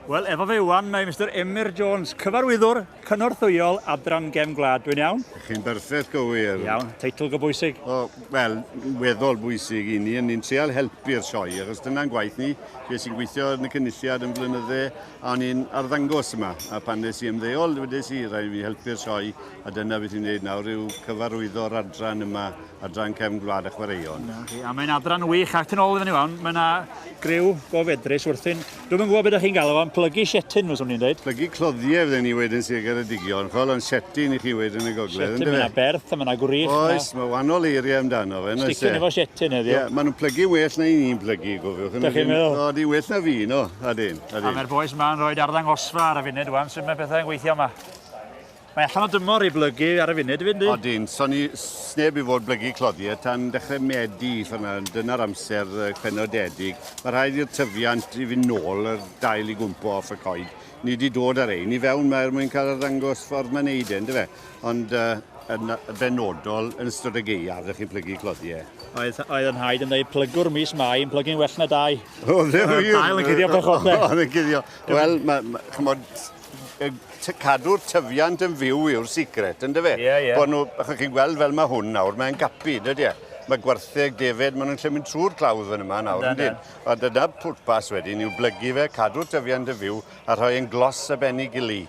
Wel, efo fi wan mae Mr Emyr Jones, cyfarwyddwr cynorthwyol Adran Gefn Gwlad. Dwi'n iawn? Chi'n berffaith gywir. Iawn, teitl go bwysig. O, wel, weddol bwysig i ni, ni'n treial helpu'r sioe, achos dyna'n gwaith ni. Fe sy'n gweithio yn y cynulliad yn flynydde, a o'n i'n arddangos yma. A pan nes i ymddeol, wedes i, rhaid i fi helpu'r sioe, a dyna beth i'n neud nawr yw cyfarwyddo'r adran yma, adran Cefn Gwlad a Chwaraeon. A mae'n adran wych, ac yn ôl i fyny wan, mae yna griw go fedrus wrthyn. Dwi'm yn gwybod beth ydych chi'n galw fo'n plygu sietyn, fyswn i'n dweud. Plygu cloddiau fydden ni wedyn sy'n Geredigion, chol, ond sietyn i chi wedyn yn y gogledd. Sietyn, mae yna berth a mae yna gwrych. Oes, mae wahanol eiriau amdano fe. Sticyn efo sietyn heddiw. Ie, maen nhw'n plygu well na i ni'n plygu, gofiwch. Dych chi'n meddwl? O, di well na fi, no. Adyn, adyn. A mae'r boys ma'n rhoi arddangosfa ar y funud wan, sut mae pethau'n gweithio yma. Mae allan o dymor i blygu ar y funud, fynd di? Odyn, so ni sneb i fod blygu cloddiau tan dechrau Medi, ffordd dyna'r amser penodedig. Mae rhaid i'r tyfiant i fynd nôl, yr dail i gwmpo off y coed. Ni wedi dod ar ein i fewn mae er mwyn cael arddangos ffordd mae'n neud e, yndyfe? Ond yn benodol, yn ystod y gaeaf, ydych chi'n plygu cloddiau. Oedd, oedd yn haid yn dweud plygwr mis Mai yn plygu'n well na dau. Oedd e wir? Dail yn cuddio pechodau. Oedd yn cuddio. Wel, ch'mod, cadw'r tyfiant yn fyw yw'r secret, yndyfe? Ie, ie. Bod nhw, achos chi'n gweld fel mae hwn nawr, mae'n gapu, dydy e? Mae gwartheg, defed, maen nhw'n lle mynd trwy'r clawdd fan yma nawr, yndyn? A dyna pwrpas wedyn yw blygu fe, cadw'r tyfiant yn fyw a rhoi yn glos a ben ei gili.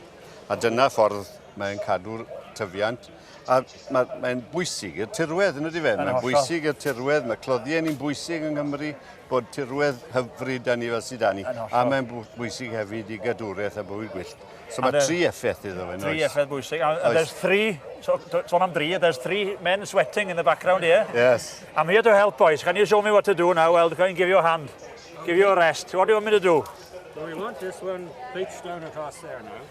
A dyna ffordd mae'n cadw'r tyfiant. A mae'n bwysig i'r tirwedd, yn ydy fe? Mae'n bwysig i'r tirwedd, mae cloddiau ni'n bwysig yng Nghymru, bod tirwedd hyfryd da ni fel sydd da ni. A mae'n bwysig hefyd i gadwraeth a bywyd gwyllt. So mae tri effaith iddo fe, Tri effaith bwysig. And there's three, so, sôn am dri, there's three men sweating in the background here. Yes. I'm here to help, boys. Can you show me what to do now? Well, can give you a hand. Give you a rest. What do you want me to do? Well, we want this one bleached down across there now.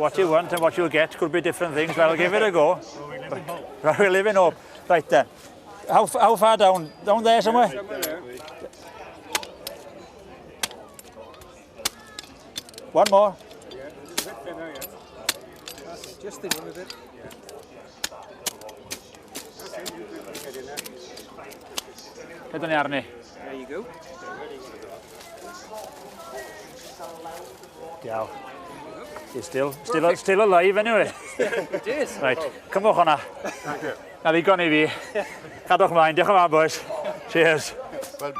What you want and what you'll get could be different things, but I'll give it a go. Well, we live in hope. Right, we live in hope. Right then. How far down? Down there somewhere? Yeah, somewhere there. One more. Yeah, a bit thinner, yeah. That's it, just thin a bit. Yeah. That's it, you can get in there. Ydyn ni arni. There you go. Diawl. It's still alive anyway. It is. Right, cymwch hwnna. Thank you. Na ddigon i fi. Cadwch mlaen, diolch yn fawr, boys. Cheers. Well,